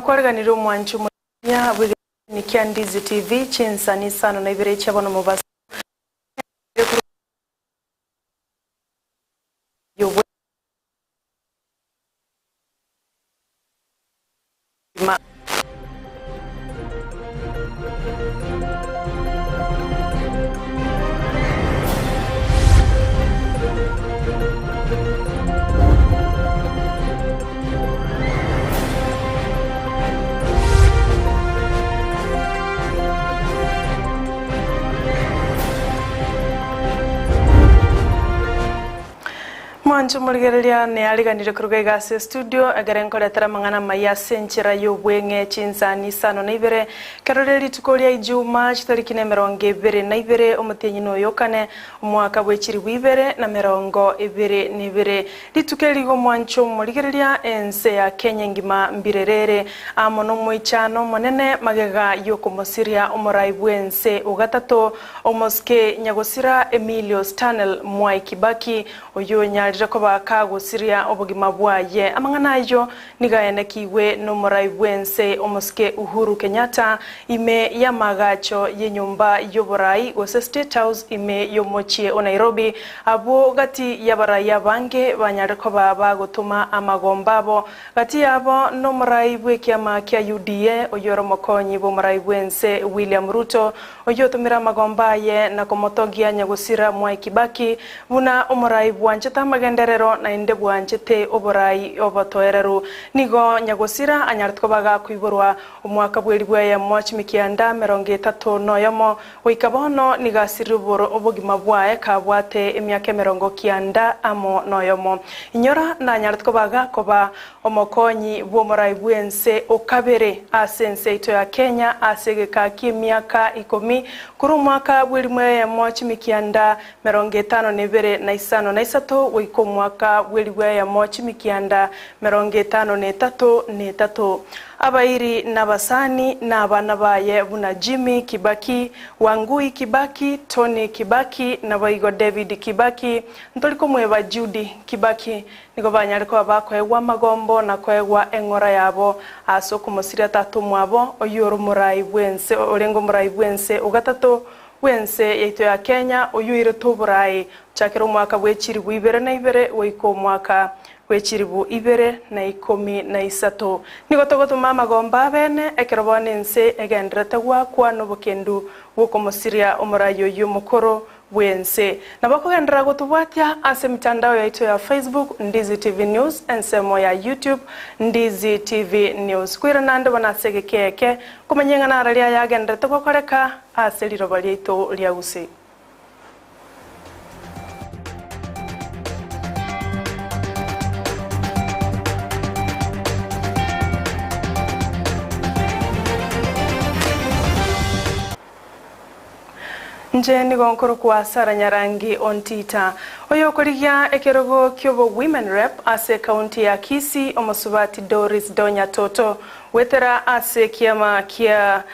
Nakwareganirie omwanchi omoyia bw'egeeni kia Ndizi TV chinsani isano na ibere chia bono mobaso Mwanche omorigereria neariganire koruga iga ase estudio ekere nkoretera amang'ana amaya ase enchera y'obweng'e chinsani isano na ibere kerore rituko ria Ijumaa chitariki nemerongo ebere na ibere omotienyi noyo okane omwaka bwe chilifu ibere na merongo ebere na ebere. Rituko eri igo mwanche omorigereria ense ya Kenya engima mbirerere amo nomoichano omonene magega y'okomosiria omorai bw'ense ogatato Omosike nyagosira Emilio Stanel Mwai Kibaki, oyio onyarire koba kagosiria obogima bwaye. Amang'ana ayio nigo aenekigwe nomorai bw'ense omosike Uhuru Kenyatta ime y'amaagacho y'enyomba y'oborai gose State House ime y'omochie o Nairobi, abwo gati y'abarai abange banyare koba bagotoma amagomba abo. Gati yabo nomorai bw'ekiama kia UDA oyio ore omokonyi bw'omorai bw'ense William Ruto, Oyio otomire amagomba aye na komotogia nyagosira Mwai Kibaki buna omorai bwanchete amagenderero naende bwanchete oborai obotoereru. Nigo nyagosira anyarete koba gakoiborwa omwaka bw'elibu eyemo chimikianda emerongo etato noyomo goika bono nigo asirire obogima bwaye kabwate emiaka emerongo kianda amo noyomo. Inyora nanyarete koba gakoba Omokonyi bw'omorai bw'ense o kabere ase ense yaito ya Kenya ase egeka ki'emiaka ikomi korwa omwaka bw'erimo eyemo chimikianda merongo etano na ebere na isano na isato goika omwaka bw'eribu eyemo chimikianda merongo etano na etato na etato. Abairi nabasani na abana baye buna Jimmy Kibaki, Wangui Kibaki, Tony Kibaki naboigo David Kibaki, ntori komweba Judy Kibaki Nigo banyare koba bakoegwa amagombo na koegwa eng'ora yabo ase okomosiria tata omwabo, oyio ore omorai bw'ense, orenge omorai bw'ense o gatato bw'ense yaito ya Kenya, oyio oirete oborai gochakera omwaka bwe chilifu ibere na ibere goika omwaka bwe chilifu ibere na ikomi na isato. Nigo togotoma amagombo abene ekero bono ense egendererete goakwa nobokendu bw'okomosiria omorai oyio omokoro bw'ense. Nabo kogenderera gotobwatia ase emitandao yaito ya Facebook, Ndizi TV News, ensemo ya YouTube, Ndizi TV News. Koirana naende bono ase egeka eke, komanya ing'ana ara riaye agendererete gokoreka ase riroba riaito ria Gusii. Inche nigo nkorokwa Sarah Nyarangi Ontita, oyokorigia ekerogo ki'obo Women Rep ase ekaunti ya Kisii, omosubati Doris Donya Toto, goetera ase ekiama kia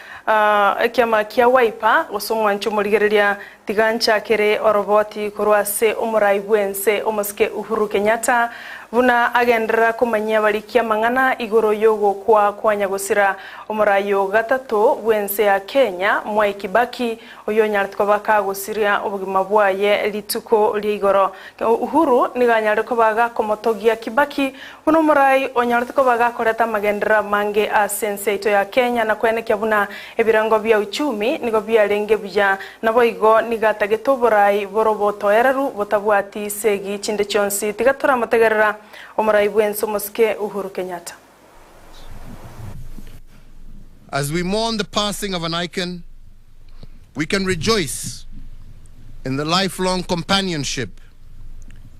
ekiama kia Wiper, gose omwanchi omorigereria tiga nchakere oroboti korwa ase omorai bw'ense omosike Uhuru Kenyatta, buna agenderera komanyia abariki amang'ana igoro y'ogokwa kwa nyagosira Omorai o gatato bw'ense ya Kenya, Mwai Kibaki, oyio onyarete koba kagosiria obogima bwaye rituko ria igoro. Uhuru nigo anyarire koba gakomotogia Kibaki buna omorai onyarete koba gakoreta amagenderero amange ase ense yaito ya Kenya na koenekia buna ebirengo bia uchumi nigo biarenge buya naboigo nigo atagete oborai bore obotoereru botabwati segi chinde chionsi. Tiga toramotegerera omorai bw'ense omosike Uhuru Kenyatta. As we mourn the passing of an icon, we can rejoice in the lifelong companionship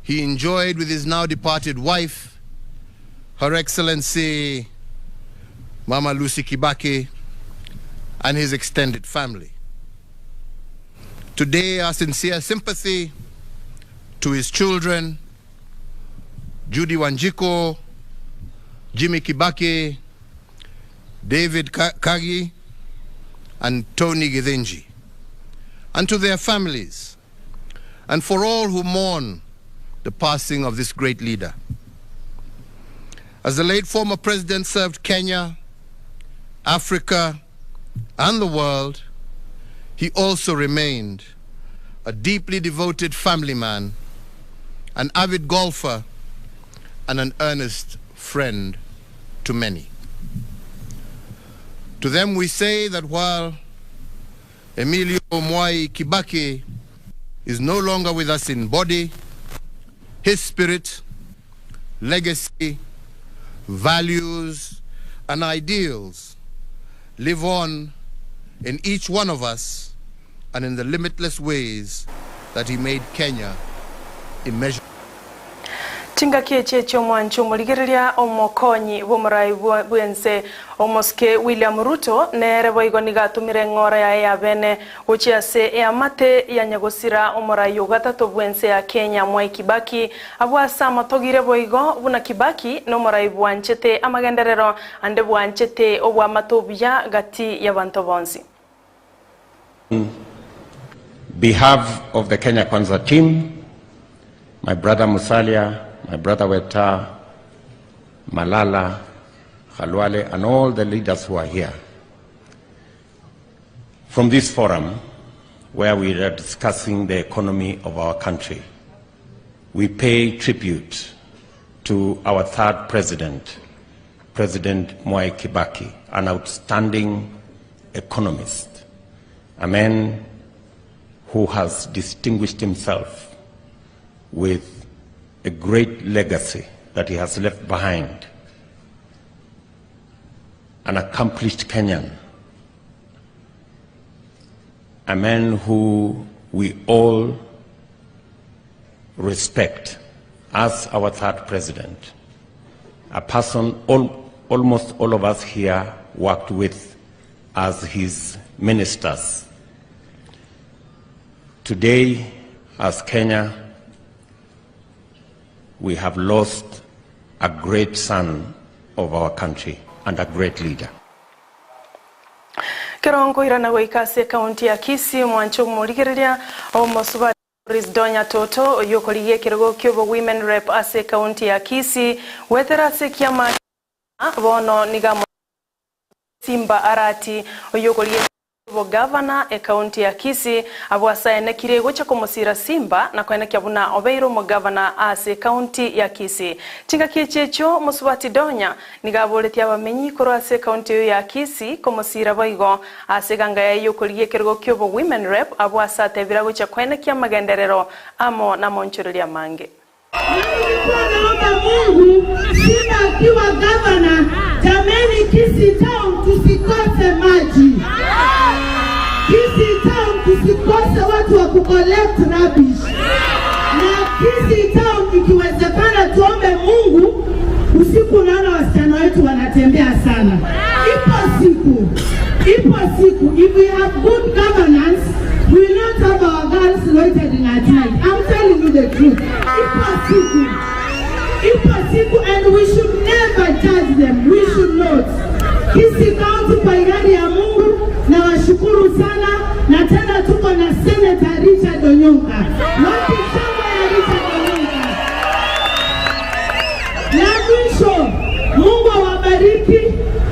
he enjoyed with his now departed wife, Her Excellency Mama Lucy Kibaki, and his extended family. Today, our sincere sympathy to his children, Judy Wanjiku, Jimmy Kibaki, David Kagi, and Tony Githinji, and to their families, and for all who mourn the passing of this great leader. As the late former president served Kenya Africa, and the world, he also remained a deeply devoted family man, an avid golfer, and an earnest friend to many. To them we say that while Emilio Mwai Kibaki is no longer with us in body, his spirit, legacy, values, and ideals live on in each one of us and in the limitless ways that he made Kenya immeasurable. Chingaki echi echi'omwancho omorigereria omokonyi bw'omorai bw'ense omosike William Ruto nere boigo nigo atomire eng'ora yaye ya bene gochia ase eamate ya nyagosira omorai ogatato bw'ense ya Kenya Mwai Kibaki abwo ase amatogire boigo buna Kibaki nomorai bwanchete amagenderero ande bwanchete obwamate obuya gati y'abanto bonsi. On behalf of the Kenya Kwanza team, my brother Musalia, my brother Weta, Malala, Khalwale, and all the leaders who are here. From this forum, where we are discussing the economy of our country, we pay tribute to our third president, President Mwai Kibaki, an outstanding economist, a man who has distinguished himself with a great legacy that he has left behind, an accomplished Kenyan, a man who we all respect as our third president, a person almost all of us here worked with as his ministers. Today, as Kenya, we have lost a great son of our country and a great leader. Kero nkoirana goika ase ekaunti ya Kisii, omwanche omorigereria omosubati Doris Donya Toto oyio okorigia ekerogo kiobo Women Rep ase ekaunti ya Kisii goetera ase ekiama bono nigo Simba Arati oyio okorigia ekerogo Gavana ekaunti ya Kisii abwo ase aenekire gocha komosira Simba na koenekia buna obeire omogavana ase ekaunti ya Kisii. Chingaki echi echio Mosubati Donya nigo aboretie abamenyi korwa ase ekaunti eyio ya Kisii komosira boigo ase eganga yaye yokorigia ekerogo kiobo Women Rep abwo ase atebire agochia koenekia amagenderero amo namonchoreria amange. Nilikuwa naomba Mungu Simba akiwa gavana, jameni, Kisii town tusikose maji. Kisii town tusikose watu wa kucollect rubbish. Na Kisii town ikiwezekana, tuombe Mungu usiku, unaona wasichana wetu wanatembea sana. Ipo siku, ipo siku, if we have good governance, we will not have our girls loitering at night. I'm telling you the truth. Ipo siku, ipo siku, and we should never judge them. We should not. Kisii County kwa hiari ya Mungu nawashukuru sana, na tena tuko na Senator Richard Onyonka. Wapi shangwe ya Richard Onyonka? Na mwisho, Mungu awabariki.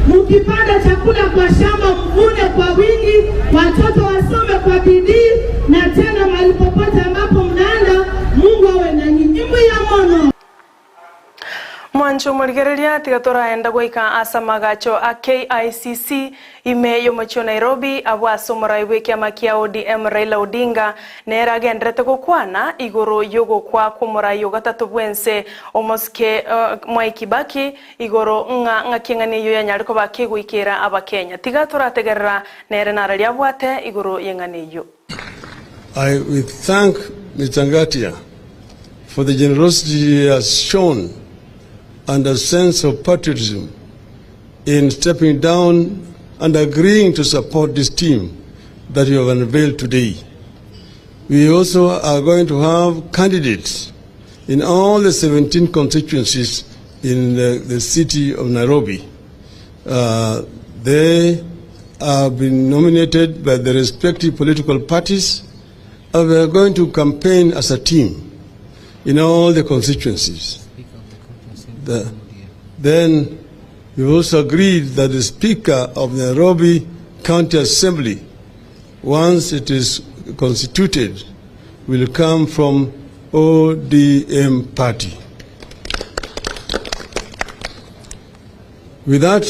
Mkipanda chakula kwa shamba mvune kwa wingi, watoto wasome kwa bidii, na tena mahali popote ambapo mnaenda, Mungu awe na nyinyi. ya mono. Mwancho omorigereria tiga toraenda goika ase amagacho a KICC ime y'omochie o Nairobi abwo ase omorai bw'ekiama kia ODM Raila Odinga nere agenderete gokwana igoro y'ogokwa kw'omorai ogatato bw'ense omosike Mwai Kibaki igoro ng'a ng'aki eng'ana eyio yanyare koba kegoikera abakenya. Tiga torategerera nere nararia abwate igoro y'eng'ana eyio. I we thank Mr. Ngatia for the generosity he has shown and a sense of patriotism in stepping down and agreeing to support this team that you have unveiled today. We also are going to have candidates in all the 17 constituencies in the city of Nairobi. They have been nominated by the respective political parties and we are going to campaign as a team in all the constituencies. Then We also agreed that the Speaker of Nairobi County Assembly, once it is constituted, will come from ODM party. With that,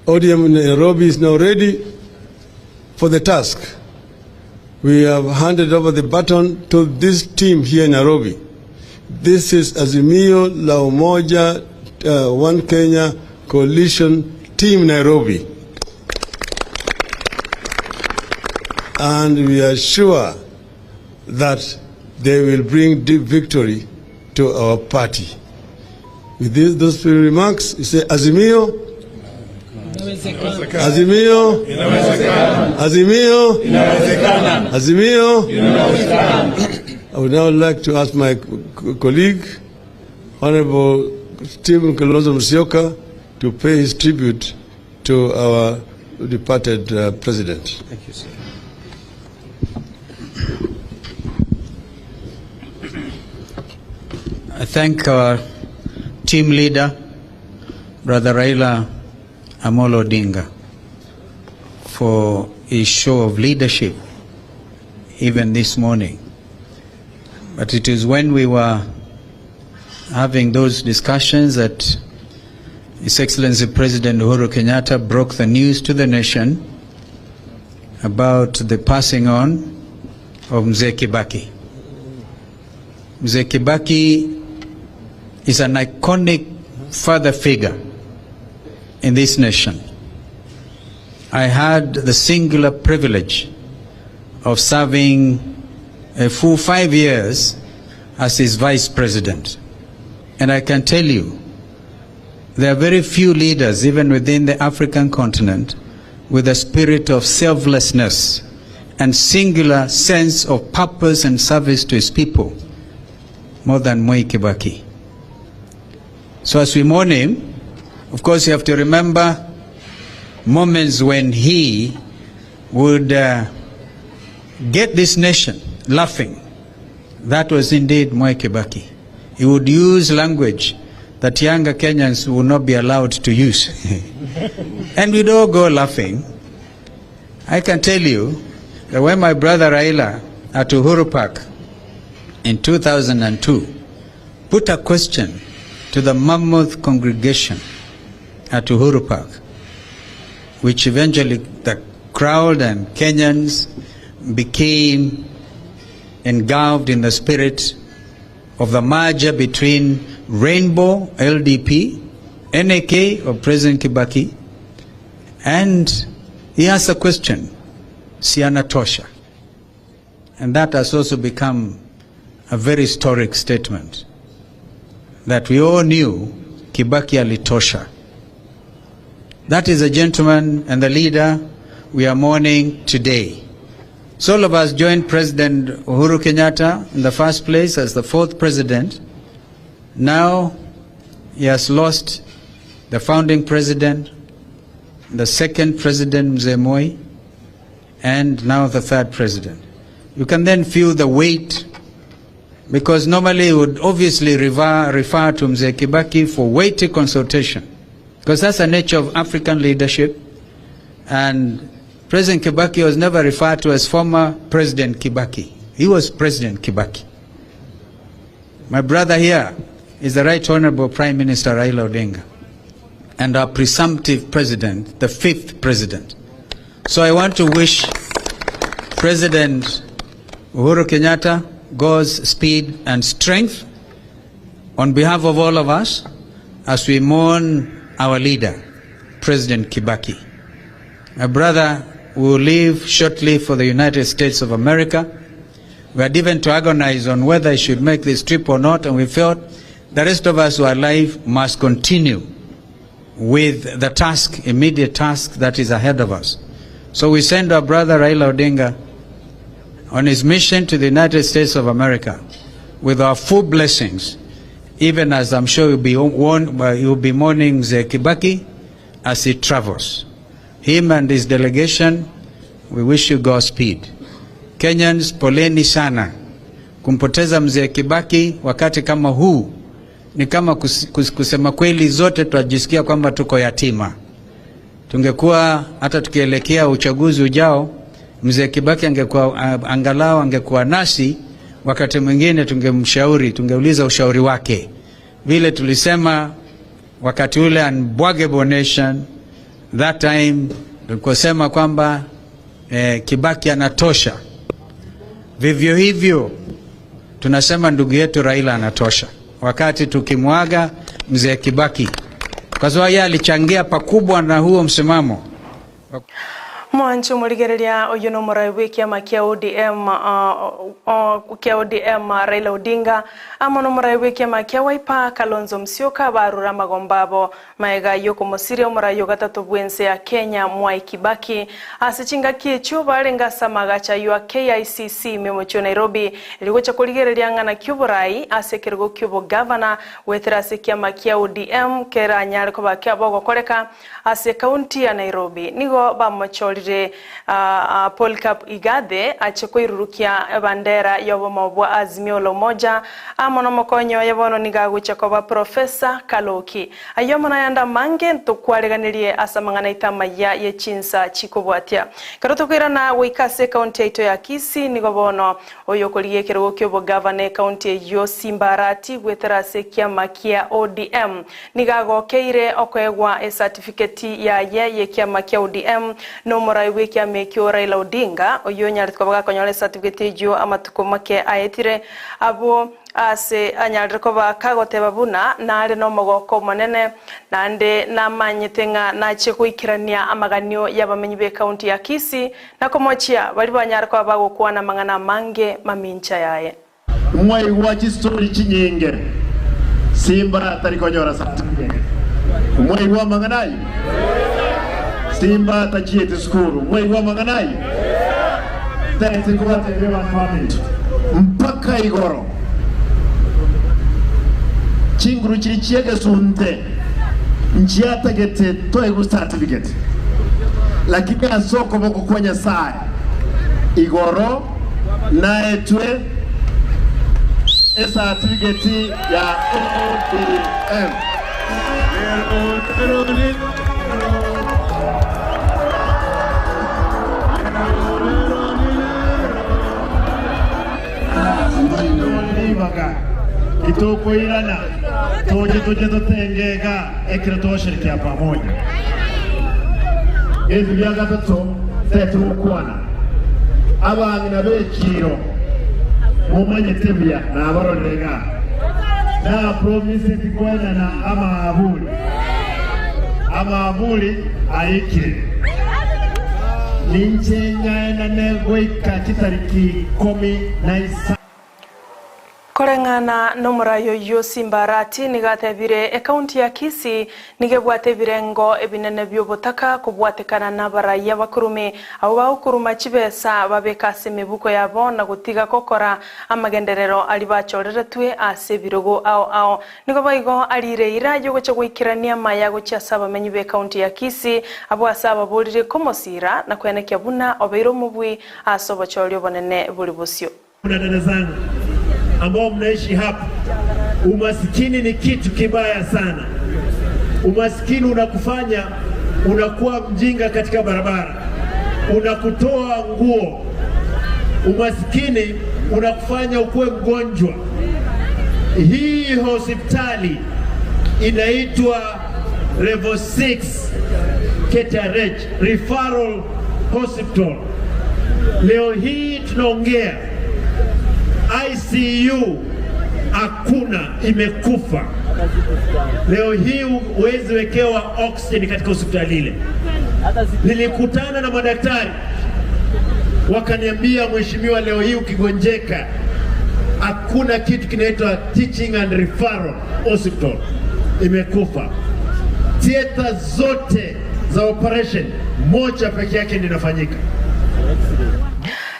ODM Nairobi is now ready for the task. We have handed over the baton to this team here in Nairobi. This is Azimio La Umoja One Kenya Coalition Team Nairobi. And we are sure that they will bring deep victory to our party. With those few remarks, you say Azimio. Azimio. Azimio. Azimio. I would now like to ask my colleague, Honorable Stephen Kalonzo Musyoka, to pay his tribute to our departed president. Thank you, sir. I thank our team leader, Brother Raila Amolo Odinga, for his show of leadership even this morning. But it is when we were having those discussions that His Excellency President Uhuru Kenyatta broke the news to the nation about the passing on of Mzee Kibaki. Mzee Kibaki is an iconic father figure in this nation. I had the singular privilege of serving a full 5 years as his vice president. And I can tell you, there are very few leaders, even within the African continent, with a spirit of selflessness and singular sense of purpose and service to his people, more than Mwai Kibaki. So as we mourn him, of course you have to remember moments when he would get this nation laughing. That was indeed Mwai Kibaki. He would use language that younger Kenyans would not be allowed to use. And we'd all go laughing. I can tell you that when my brother Raila at Uhuru Park in 2002 put a question to the mammoth congregation at Uhuru Park, which eventually the crowd and Kenyans became engulfed in the spirit of the merger between Rainbow, LDP, NAK of President Kibaki, and he asked a question, Siana Tosha. And that has also become a very historic statement that we all knew Kibaki alitosha. That is the gentleman and the leader we are mourning today. So all of us joined President Uhuru Kenyatta in the first place as the fourth president. Now he has lost the founding president, the second president, Mzee Moi, and now the third president. You can then feel the weight, because normally he would obviously refer to Mzee Kibaki for weighty consultation, because that's the nature of African leadership. And President Kibaki was never referred to as former President Kibaki. He was President Kibaki. My brother here is the Right Honorable Prime Minister Raila Odinga, and our presumptive president, the fifth president. So I want to wish President Uhuru Kenyatta God's speed and strength on behalf of all of us as we mourn our leader, President Kibaki. My brother will leave shortly for the United States of America. We had even to agonize on whether he should make this trip or not, and we felt the rest of us who are alive must continue with the task, immediate task that is ahead of us. So we send our brother Raila Odinga on his mission to the United States of America with our full blessings, even as I'm sure he'll be mourning Mzee Kibaki as he travels. Him and his delegation, we wish you Godspeed. Kenyans, poleni sana. Kumpoteza Mzee Kibaki wakati kama huu Ni kama kusema kweli, zote twajisikia kwamba tuko yatima. Tungekuwa hata tukielekea uchaguzi ujao, mzee Kibaki angekuwa angalau angekuwa nasi, wakati mwingine tungemshauri, tungeuliza ushauri wake, vile tulisema wakati ule Unbwagable Nation, that time tulikosema kwamba Kibaki anatosha. Vivyo hivyo tunasema ndugu yetu Raila anatosha, wakati tukimwaga mzee Kibaki, kwa sababu yeye alichangia pakubwa na huo msimamo. Mwancho murigereria uyu no murai wi kiama kia ODM kia ODM Raila Odinga amo no murai wi kiama kia Wiper Kalonzo Musyoka barura magombabo maega yokumosiria omurai ogatatu bwense ya Kenya Mwai Kibaki ase chingaki echio barenga ase amagacha yua KICC memochio Nairobi erigocha korigereria ng'ana kia oborai ase ekerogo kia obogavana gwetera ase kiama kia ODM keranyare koba kia bogokoreka ase kaunti ya Nairobi nigo bamochorire Polycarp Igathe ache koirurukia ebandera yobomo bwa Azimio la Umoja amo nomokonyo oye bono nigo agocha koba Professor Kaloki ayo mono ayanda mange ntokwareganirie ase amang'ana aito amaya ye chinsa chikobwatia kero tokoirana goika ase ekaunti yaito ya Kisii nigo bono oyo okorigia ekerogo kia obogavana ekaunti eywo Simba Arati gwetera ase ekiama kia ODM nigo agokeire okoegwa ecertificate yaye ye ekiama kia ODM nomorai bwa ekiama ekio Raila Odinga oywo onyarete koba gakonyora ecertificate eywo amatuko make aetire abwo ase anyarire koba kagoteba buna nare nomogoko omonene naende namanyete ng'a nache goikerania amaganio ya abamenyi ba ekaunti ya Kisii na komochia baria banyare koba bagokwana amang'ana amange mamincha yaye. Mwaigwa chistori chinyinge, Simba tari konyora certificate. Mwaigwa amang'ana ayio? Simba tachieti sukuru. Mwaigwa amang'ana ayio? Tete nkobatebie abanto baminto, mpaka igoro chinguru chiria chi'egesunte nchiatagete toegwe certificate, lakini ase okoboko kwa Nyasae igoro naetwe esatifigeti ya ODM. Ribaga titokoirana toche toche totenge iga ekero togosherekea pamoja. Gento gia gatato tete gokwana abang'ina b'echiiro momanyete buya nabarorire iga napromiseti koenana amaaburi amaaburi aikire ninche nyaenane goika chitariki ikomi na isano. Koreng'ana nomorai oyio Simba Arati nigo atebire ekaunti ya Kisii nigo ebwate ebirengo ebinene bi'obotaka kobwatekana nabarai abakurume abwo bagokuruma chibesa babeka ase emebuko yabo na gotiga gokora amagenderero aria bachoreretwe ase ebirogo ao ao. Nigo boigo arire eira yogocha goikerania amaya gochia ase abamenyi b'ekaunti ya Kisii abwo ase ababorire komosira na koenekia buna obeire omobui ase obochori obonene bore bosio. Na dada zangu ambao mnaishi hapa, umasikini ni kitu kibaya sana. Umasikini unakufanya unakuwa mjinga katika barabara, unakutoa nguo. Umasikini unakufanya ukuwe mgonjwa. Hii hospitali inaitwa Level 6 KTRH Referral Hospital. Leo hii tunaongea ICU hakuna, imekufa. Leo hii huwezi wekewa oxygen katika hospitali ile. Nilikutana na madaktari wakaniambia, mheshimiwa, leo hii ukigonjeka hakuna kitu kinaitwa teaching and referral hospital, imekufa. Theater zote za operation moja peke yake ndio inafanyika.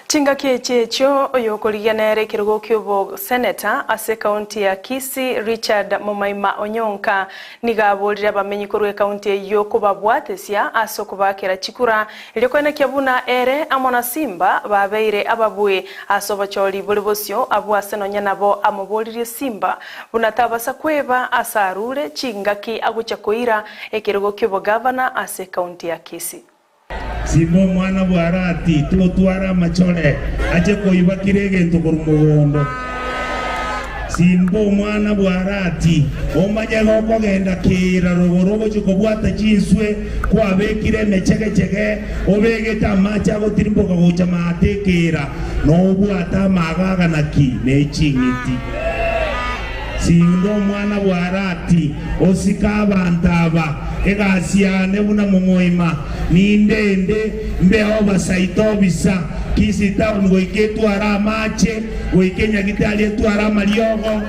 Chingaki echi echio oyokorigia nere ekerogo ki'oboseneta ase ekaunti ya Kisii Richard Momaima Onyonka nigo aborire abamenyi korwa ekaunti eyio kobabwatesia ase okobakera chikura erio koenekia buna ere amo na Simba babeire ababui ase obochori bore bosio abwo ase nonya nabo amoboririe Simba buna tabasa kweba ase arure chingaki agochia koira ekerogo ki'obogavana ase ekaunti ya Kisii. Simba omwana bw'Arati, totware amachore, ache koiba kera egento korwa mogondo. Simba omwana bw'Arati, omanye gokogenda kera rogoro ogochia kobwata chinswe, kwabekire emechegechege, obegete amache agotirimboka gocha maate ekera, na obwate amaagaga naki ne ching'iti. Simba omwana bw'Arati, osike abanto aba, egasi yane buna momoima, nindende, mbeo basaito obisa, Kisii Town goika etware amache, goika enyagitari etware amariogo,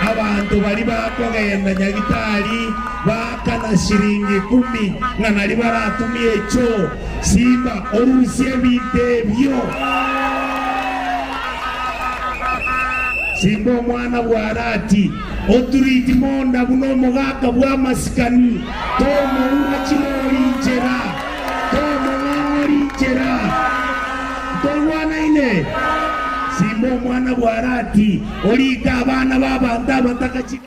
abanto baria bakogenda nyagitari baakana shiringi ikomi ng'a nario baratumie echoo. Simba, orusie ebinto ebio. Simba omwana bw'Arati, oturiti monda buna omogaka bw'amasikani, tomoura chimori inchera, tomong'ong'ori inchera. Ntorwanaine? Simba omwana bw'Arati, orike abana b'abanto abataka chi.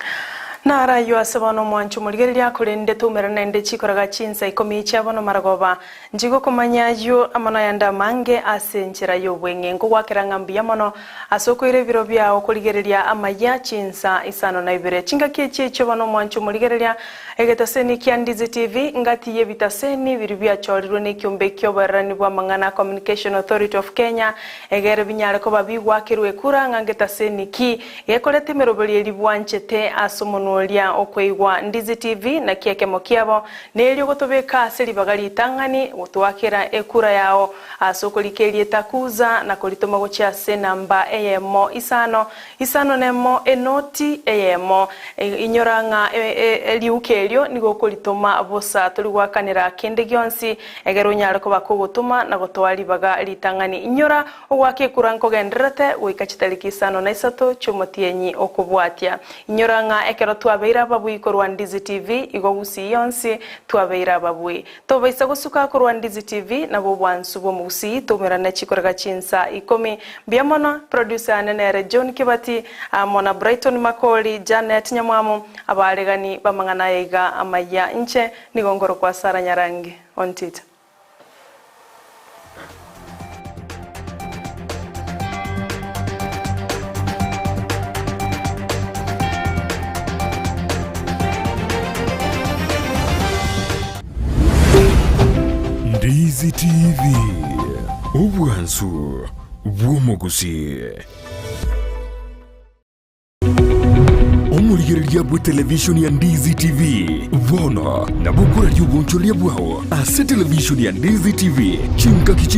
Naro ayio ase bono omwancho omorigereria, korende toumerane naende chikoraga chinsa ikomi chia bono maragoba. Nchigokomanya ayio amo nayande amange ase enchera y'obweng'e. Nkogwakera ng'a mbuya mono ase okoira ebiro biao korigereria amayia chinsa isano na ibere. Chingaki echi echio bono omwancho omorigereria egetaseni kia Ndizi TV, ngati y'ebitaseni biria biachorirwe nekiombe ki'oboererani bw'amang'ana Communication Authority of Kenya egere binyare koba bigwakerwa ekura ng'a ngetaseni ki gekoreta emeroberio eria bwanchete ase omonwa oria okoigwa Ndizi TV naki ekemo kiabo Nerio gotobeka ase ribaga ritang'ani gotwakera ekura yao ase okorika erieta Kuza na koritoma gochia ase enamba eyemo isano isano nemo enoti eyemo. Inyora ng'a eriuko erio nigo okoritoma bosa tori goakanera kende gionsi egere onyare koba kogotoma na gotoa ribaga ritang'ani. Inyora ogoaka ekura nkogendererete goika chitariki isano na isato chi'omotienyi okobwatia. Inyora ng'a ekero twabeire ababui korwa Ndizi TV, igo Gusii yonsi twabeire ababui. Tobaisa gosuka korwa Ndizi TV, nabo obwansu bw'omogusii toumerane chikorega chinsa ikomi. Mbuya mono, producer yane nere John Kibati, amo na Brighton Makori, Janet Nyamwamu, abaaregani b'amang'ana aya iga amayia. Inche nigo nkorokwa Sarah Nyarangi. Ontita. Ndizi TV, obwansu bw'omogusii. Omorigereria bw'etelevishoni ya Ndizi TV bono nabo okoraria obonchoreria bwao ase televishoni ya Ndizi TV chingaki chi.